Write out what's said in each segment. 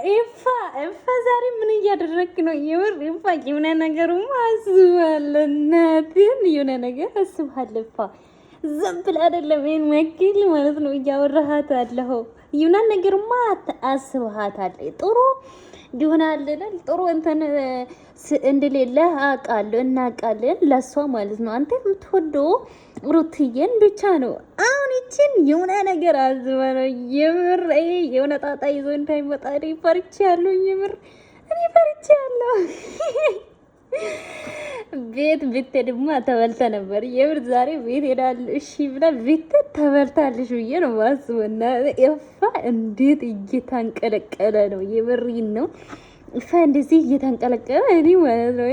ኤፋ ኤፋ ዛሬ ምን እያደረግክ ነው? የምር ኤፋ የሆነ ነገሩማ አስባለሁ። እናትህን የሆነ ነገር አስባለሁ። ኤፋ ዝም ብለህ አይደለም ይሄን መኪል ማለት ነው እያወራሃት አለኸው። የሆነ ነገርማ አስብሃታል። ጥሩ ይሆናል ጥሩ እንትን እንደሌለ አውቃለሁ፣ እናውቃለን። ለእሷ ማለት ነው አንተ የምትወደው ሩትዬን ብቻ ነው። አሁን ይችን የሆነ ነገር አዝበ ነው የምር የሆነ ጣጣ ይዞ እንዳይመጣ እኔ ፈርቻለሁ። የምር እኔ ፈርቻለሁ። ቤት ብትሄድማ ተበልተ ነበር። የምር ዛሬ ቤት ሄዳለሁ እሺ ብላ ቤት ተበልታለሽ ብዬ ነው ማስበው። እና ኤፋ እንዴት እየታንቀለቀለ ነው! የምሬን ነው። ኤፋ እንደዚህ እየታንቀለቀለ እኔ ማለት ነው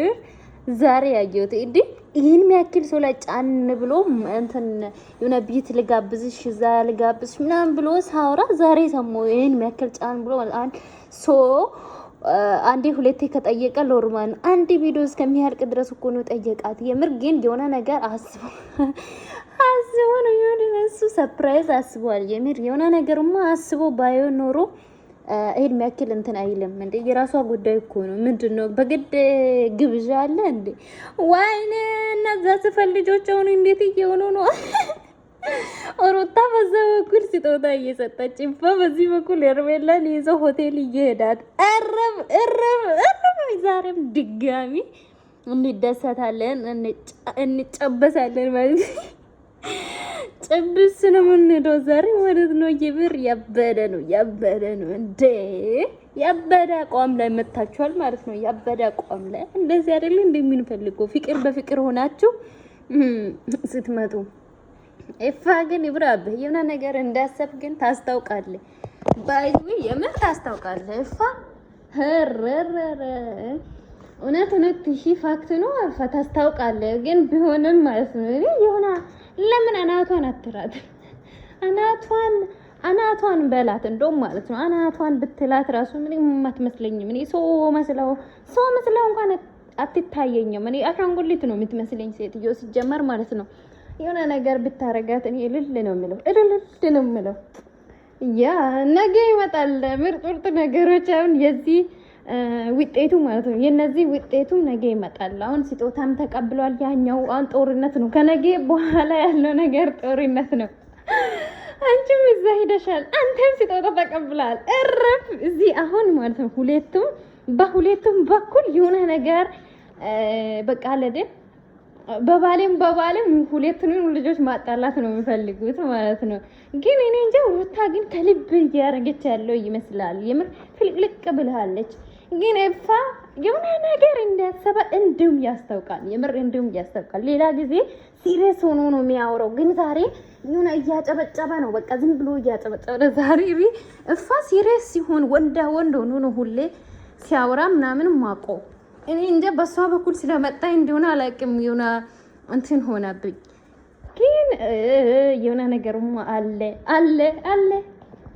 ዛሬ ያየሁት እንዴ ይህን የሚያክል ሰው ላይ ጫን ብሎ እንትን የሆነ ቤት ልጋብዝሽ እዛ ልጋብዝሽ ምናምን ብሎ ሳውራ ዛሬ ሰማሁ። ይህን የሚያክል ጫን ብሎ ማለት so አንዴ ሁለቴ ከጠየቀ normal ነው። አንዴ ቪዲዮ እስከሚያልቅ ድረስ እኮ ነው ጠየቃት። የምር ግን የሆነ ነገር አስቦ አስቦ ነው የሆነ እሱ surprise አስቧል። የምር የሆነ ነገርማ አስቦ ባይሆን ኖሮ ይሄን የሚያክል እንትን አይልም እንዴ። የራሷ ጉዳይ እኮ ነው። ምንድን ነው በግድ ግብዣ አለ እንዴ? ወይኔ እነዛ ስፈል ልጆች አሁን እንዴት እየሆኑ ነው? ሩታ በዛ በኩል ስጦታ እየሰጠች እባ በዚህ በኩል ሄርሜላን ይዞ ሆቴል እየሄዳት እርም እርም እርም። ዛሬም ድጋሚ እንደሰታለን፣ እንጨበሳለን ማለት ጭብስ ነው የምንሄደው ዛሬ ማለት ነው። የብር ያበደ ነው ያበደ ነው እንዴ! ያበደ አቋም ላይ መታችኋል ማለት ነው። ያበደ አቋም ላይ እንደዚህ አይደለ እንደምንፈልገው ፍቅር በፍቅር ሆናችሁ ስትመጡ ኤፋ ግን ይብራብህ የሆነ ነገር እንዳሰብ ግን ታስታውቃለህ። by the way የምር ታስታውቃለህ። ኤፋ ህረረረ እውነት እውነት ይሄ fact ነው። ኤፋ ታስታውቃለህ። ግን ቢሆንም ማለት ነው እኔ የሆነ ለምን አናቷን አትራት? አናቷን አናቷን በላት እንደውም ማለት ነው አናቷን ብትላት ራሱ ምንም አትመስለኝም። እኔ ሰው መስለው ሰው መስለው እንኳን አትታየኝም። እኔ አሻንጉሊት ነው የምትመስለኝ ሴትዮ ሲጀመር ማለት ነው። የሆነ ነገር ብታረጋት እኔ እልል ነው የምለው፣ እልል ነው የምለው። ያ ነገ ይመጣል ምርጥ ምርጥ ነገሮች። አሁን የዚህ ውጤቱ ማለት ነው የነዚህ ውጤቱ ነገ ይመጣል። አሁን ስጦታም ተቀብሏል ያኛው። አሁን ጦርነት ነው ከነገ በኋላ ያለው ነገር ጦርነት ነው። አንቺም እዛ ሄደሻል፣ አንተም ስጦታ ተቀብሏል። እረፍ እዚህ አሁን ማለት ነው ሁለቱም በሁለቱም በኩል የሆነ ነገር በቃ አለደ በባሌም በባሌም ሁለቱንም ልጆች ማጣላት ነው የሚፈልጉት ማለት ነው። ግን እኔ እንጃ ሩታ ግን ከልብ እያደረገች ያለው ይመስላል። የምር ፍልቅልቅ ብልሃለች። ግን ኤፋ የሆነ ነገር እንዳሰበ እንዲሁም ያስታውቃል። የምር እንዲሁም ያስታውቃል። ሌላ ጊዜ serious ሆኖ ነው የሚያወራው፣ ግን ዛሬ የሆነ እያጨበጨበ ነው። በቃ ዝም ብሎ እያጨበጨበ ዛሬ ኤፋ serious ሲሆን ወንዳ ወንድ ሆኖ ነው ሁሌ ሲያወራ ምናምን ማቆ እኔ እንጃ በእሷ በኩል ስለመጣ እንደሆነ አላውቅም። የሆነ እንትን ሆነብኝ፣ ግን የሆነ ነገርማ አለ አለ አለ